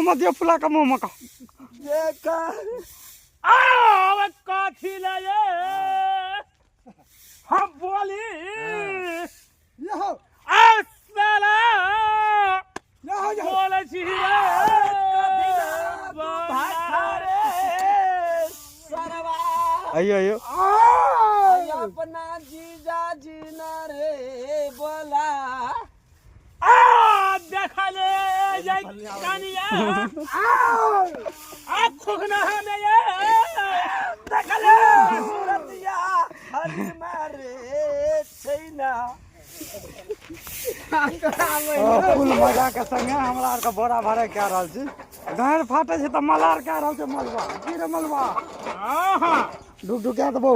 मुँहमे दियौ फुला के मुँहमे का आब कथी ले ये हम बोली यहो आ साला यहो यहो बोलै छी रे अइयो अइयो अपना जीजा जी ना रे बोला आ देखले जाय कनिया आ खुखना हमे ये देखले सूरतिया हरि मारे छैना फुल मजा के संगे हमरा आरके बोरा भरे कए रहल छी। गाँड़ फाटे छै तऽ मलार कए रहल छै मलबा। की रे मलबा? हाँ ढुक ढुका देबौ।